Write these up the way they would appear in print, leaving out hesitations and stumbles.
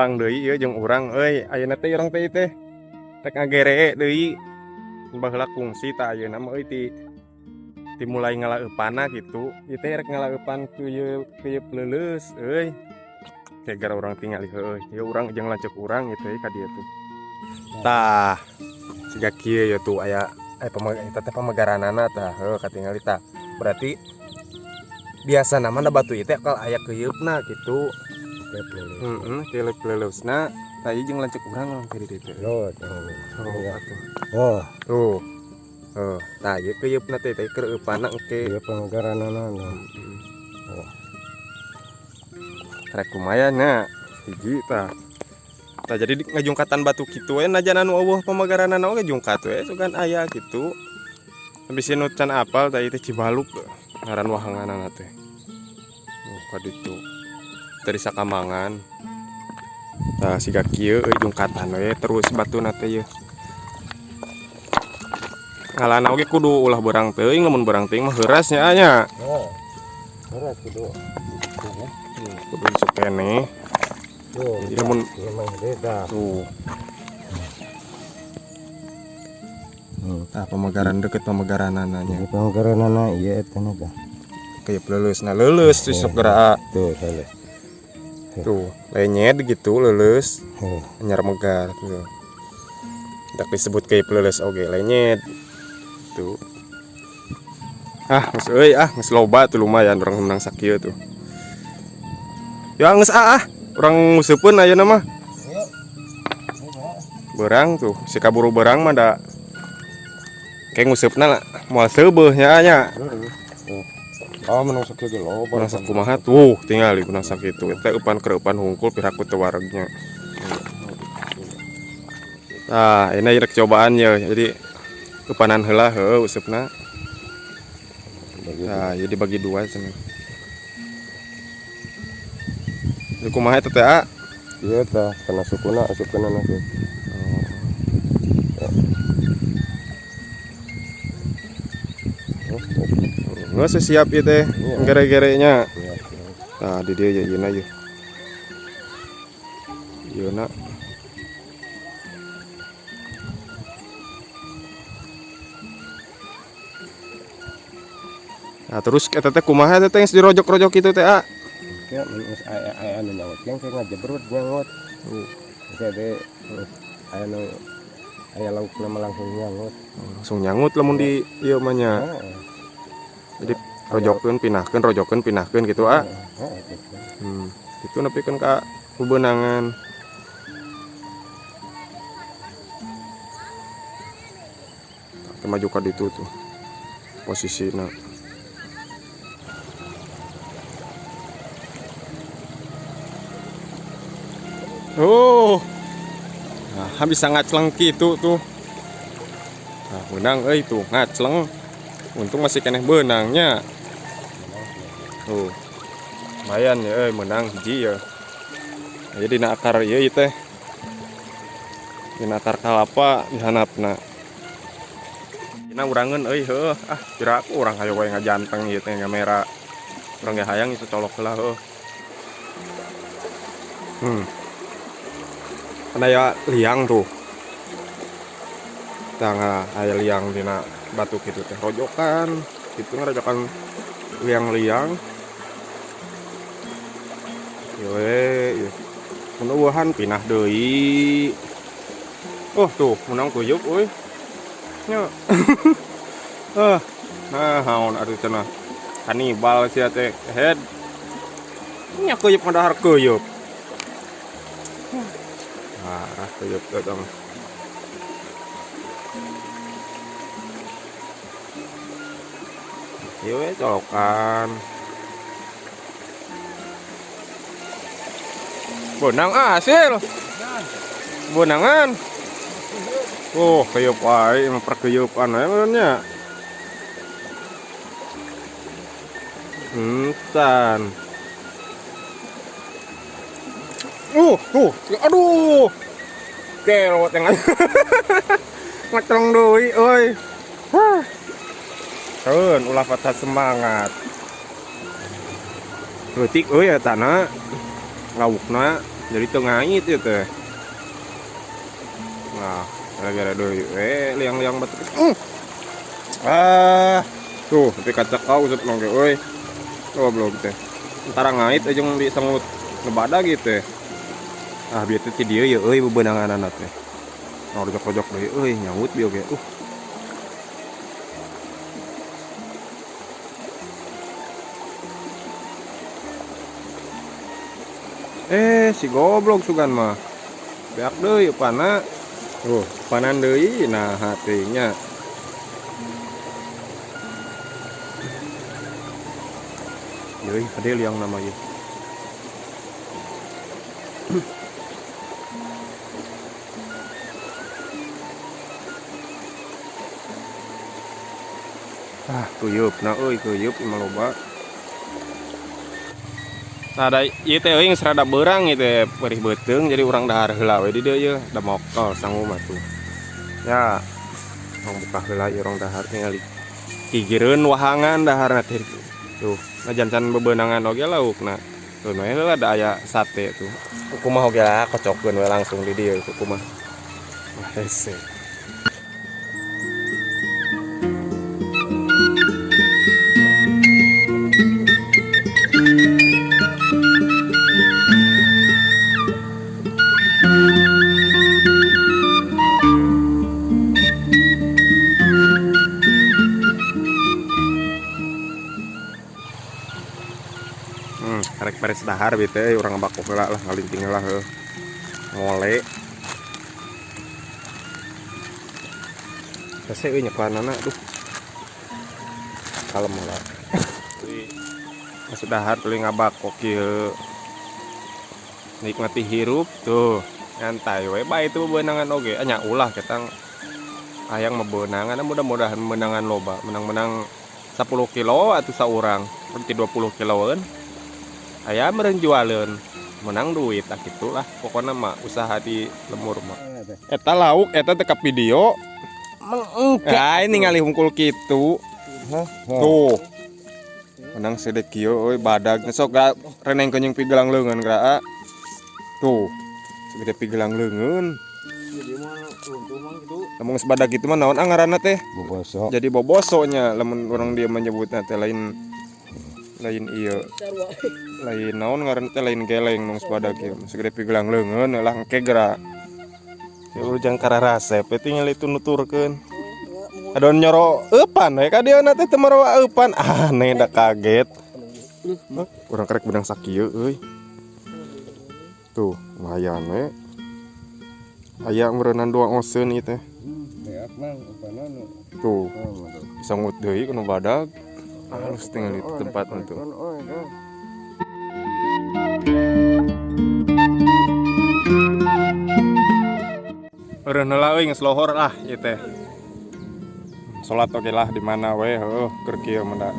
Tepang deui ieu jeung urang euy. Ayeuna teh urang teh teh rek ngageree deui. Baheula kungsi tah ayeuna mah euy ti dimulai ngalaeupanna kitu. Ieu teh rek ngalaeupan keuyeup leuleus euy. Kayak gara urang tingali heueuh. Ieu urang jeung lanceuk urang ieu teh ka dieu tuh. Tah, siga kieu ya tuh aya eta teh pamegaranana tah, heuh katingali tah. Berarti biasana mah da batu ieu teh akal aya keuyeup-na kitu. Heeh, keuyeup leuleusna. Tah ieu jeung lanceuk urang teh di dieu teh. Oh, atuh. Oh. Tuh. Heuh, tah ieu keuyeup-na teh teh keur eupanna engke. Ieu pamegaranana. Heeh. Rek lumayan nya hiji tah. Tah jadi ngajungkatan batu kitu we najan anu eueuh pamagaranana oge jungkat we sugan aya kitu. Habis nu can apal tah ieu teh Cibaluk ngaran wahanganana teh. Oh ka ditu. Dari Sakamangan. Tah siga kieu euy jungkatan we terus batuna teh ieu. Ngalana oge kudu ulah beurang teuing, lamun beurang teuing mah heuras nya nya. Oh. Heuras kudu. Kudu isuk keneh. Tuh, jadi lamun emang beda. Tuh. Tah pamegaran deket pamegaranana nya. Jadi pamegaranana ieu eta na tah. Kayak leuleus, nah leuleus tuh sok gerak. Tuh, leuleus. Tuh, lenyet gitu leuleus. Heuh. Anyar megar tuh. Dak disebut kayak leuleus oge lenyet. Tuh. Ah, geus euy, ah geus loba tuh lumayan urang menang sakieu tuh. Ya geus ah, ah. Urang nguseupeun ayeuna mah. Berang tuh, si kaburu berang mah da kayak nguseupna lah, moal seubeuh nya nya. Oh, menang sakieu ge loba. Menang sakumaha tuh, tingali menang sakitu. Eta eupan keur eupan hungkul piraku teu waregnya. Tah, ini rek cobaan ya. Jadi eupanan heula heueuh useupna. Tah, jadi bagi dua cenah. Jadi kumaha eta teh, A? Iya tah, kana sukuna asupkeun na teh. Oh. Geus siap ieu teh, Iya. gere-gerenya. Iya. Tah di dieu ya ieuna ieu. Ieuna. Nah, terus eta teh kumaha eta teh geus dirojok-rojok kitu teh, A? Ya, mun geus aya anu nyaut yang kayak ngajebrut nyangut. Tuh. Geus teh aya nu aya laukna mah langsung nyangut. Langsung nyangut lamun di ieu mah nya. Heeh. Jadi rojokeun pinahkeun, rojokeun pinahkeun gitu, A. Heeh, gitu. Itu nepikeun ka bebenangan. Kita maju ka ditu tuh. Posisina. Oh. Nah, bisa ngacleng kitu tuh. Nah, benang euy tuh ngacleng. Untung masih keneh benangnya. Tuh. Lumayan ya euy menang hiji ya. Nah, jadi dina akar ieu ieu teh. Dina akar kalapa dihanapna. Dina urangeun euy heuh. Ah, kira aku urang hayo we ngajanteng ieu teh ngamera. Urang ge hayang ieu colok heula heuh. Kan aya liang tuh. Tah aya liang dina batu kitu teh rojokan. Kitu ngarojokan liang-liang. Ieu we, ieu. Mun eueuhan pinah deui. Oh tuh menang kuyup euy. Nya. Ah, nah haon atuh cenah. Kanibal sia teh head. Nya kuyup ngadahar kuyup. Parah kuyup teh dong. Ieu we colokan. Benang hasil. Benangan. Oh, keyup wae, emang perkeyupan wae meureun nya. Entan. Aduh. Kelewat yang ngecong deui euy. Hah. Keun ulah patah semangat. Leutik euy eta na. Laukna. Jadi teu ngait ieu teh. Nah, gara-gara deui we liang-liang batu. Ah, tuh tapi kacakau usep nongke euy. Goblok teh. Antara ngait jeung disengut ngebadag gitu teh. Ah, bieu teh ti dieu ye euy bebenanganana teh. Nah, rojok-rojok deui euy nyaut bieu ge. Si goblok sugan mah. Beak deui pana. Tuh, panan deui nah hatinya. Yeuh, kade liang nama ieu. Ah, kuyup na euy, kuyup imah loba. Nah, da ieu teh euy geus rada beurang ieu teh perih beuteung jadi urang dahar heula we di dieu yeuh, da mokol sangu mah tuh. Ya, urang buka heula ieu urang dahar tingali. Gigireun wahangan daharna teh. Tuh, najan can bebeunangan oge laukna. Tuh, we heula da aya sate tuh. Kumaha oge lah kocokeun we langsung di dieu kumaha. Wah, hese. Karek beres dahar gitu ya, urang ngabako heula lah, ngalinting heula heuh. Ngole. Hese euy nyekelanana duh. Kalem lah. Masuk dahar tuluy ngabako kieu. Nikmati hirup tuh. Nyantai we bae itu bebenangan oge. Nya ulah ketang hayang bebenangan, mudah-mudahan menangan loba, menang-menang 10 kilo atau saurang, berarti 20 kiloan. Aya meureun jualeun, menang duit tah kitulah pokona mah usaha di lemur mah. Eta lauk eta teh ka video. Mengengke. Ah, ini ningali hungkul kitu. Tuh. Menang sedek kieu euy badag sok ga reneng kenying pigelang leungeun geura. Tuh. Segede pigelang leungeun. Jadi mah runtuh mah gitu. Lamun geus badag kitu mah naon ah ngaranna teh? Boboso. Jadi bobosonya lamun urang dia menyebutna teh lain lain ieu. Lain naon ngaranna teh lain geleng nung sebadag ieu. Segede pigelang leungeun lah engke geura. Ya ujang kararasep we tinggal itu nuturkeun. Adon nyoro eupan we ka dieu na teh teu marawa eupan. Ah, aneh da kaget. Urang karek benang sakieu euy. Tuh, lumayan we. Aya meureunnan dua oseun ieu teh. Beak mang eupanan. Tuh. Sangut deui kuno badag. Halus tinggal itu tempat itu. Eureun heula euy geus lohor lah ieu teh. Salat oge lah di mana we heueuh keur kieu mah da.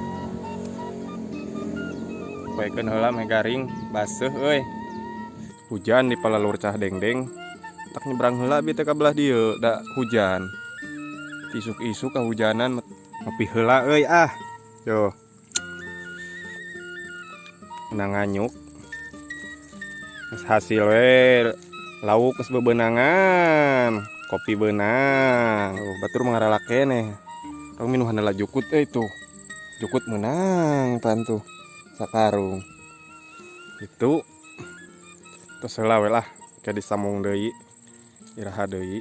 Poekeun heula meh garing baseuh euy. Hujan di palalur cah dengdeng. Tak nyebrang heula bi teh ka belah dieu da hujan. Isuk-isuk kahujanan ngopi heula euy ah. Yo. Menang nganyuk. Geus hasil we lauk geus bebenangan, kopi beunang. Oh, batur mah ngaralak keneh. Urang minuhan heula jukut euy tuh. Jukut meunang pan tuh. Sakarung. Itu. Terus heula we lah, ke disambung deui. Iraha deui.